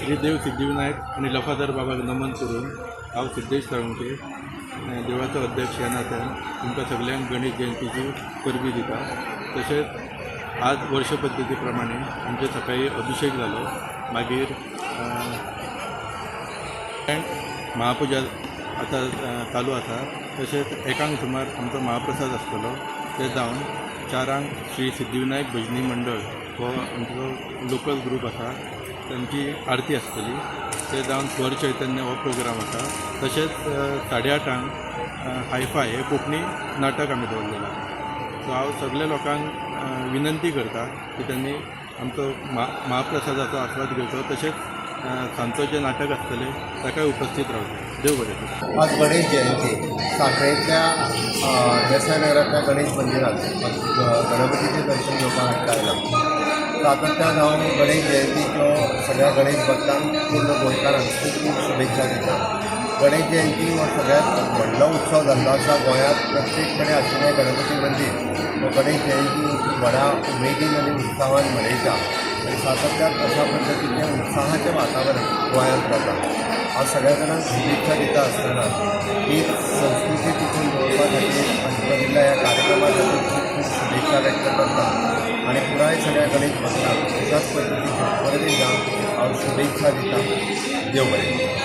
श्री देव सिद्धिविनायक आनी लफादर बाबाक नमन करून हांव सिद्धेश साळुंके, देवळाचो अध्यक्ष ह्या नात्यान तुमकां सगल्यांक गणेश जयंतीची परबी दिता. तशेंच आज वर्ष पद्दती प्रमाणे आमचे सकाळी अभिशेक जालो, मागीर महापुजा आतां चालू आसा. तशेंच एकांक सुमार आमचो महाप्रसाद आसतलो. ते जावन 4 क श्री सिद्धिविनायक भजनी मंडळ हो आमचो लोकल ग्रूप आसा, तांची आरती आसतली. ते जावन स्वर चैतन्य हो प्रोग्राम आसा. तशेंच 8:30 क हायफाय हे कोंकणी नाटक आमी दवरलेलें आसा. सो हांव सगल्या लोकांक विनंती करता की त्यांनी आमचो महाप्रसादाचो आस्वाद घेवचो, तशेंच सांजचो जें नाटक आसतलें ताकाय उपस्थीत रावचें. देव बरें करूं. आज गणेश जयंती. साखळेंतल्या देसाय नगरांतल्या गणेश मंदिरात गणपतीचें दर्शन घेवपाक हाडटा आयला. सातत्यान हांव गणेश जयंतीच्यो सगळ्या गणेश भक्तांक, पूर्ण गोंयकारांक खूब खूब शुभेच्छा दिता. गणेश जयंती हो सगळ्यात व्हडलो उत्सव जाल्लो आसा. गोंयांत प्रत्येक कडेन आशिल्लें गणपती मंदीर हो गणेश जयंती व्हडा उमेदीन आनी उत्साहान मनयता आनी सातत्यान अशा पद्दतीचें उत्साहाचें वातावरण गोंयांत जाता. हांव सगळ्या जाणांक शुभेच्छा दिता आसतना ही संस्कृती टिकून दवरपा खातीर अशें ह्या कार्यक्रमा खातीर खूब खूब शुभेच्छा व्यक्त करता आनी पुराय सगळ्या गणेश भक्तांक अशाच पद्दतीच्यो परत एकदां हांव शुभेच्छा दिता. देव बरें.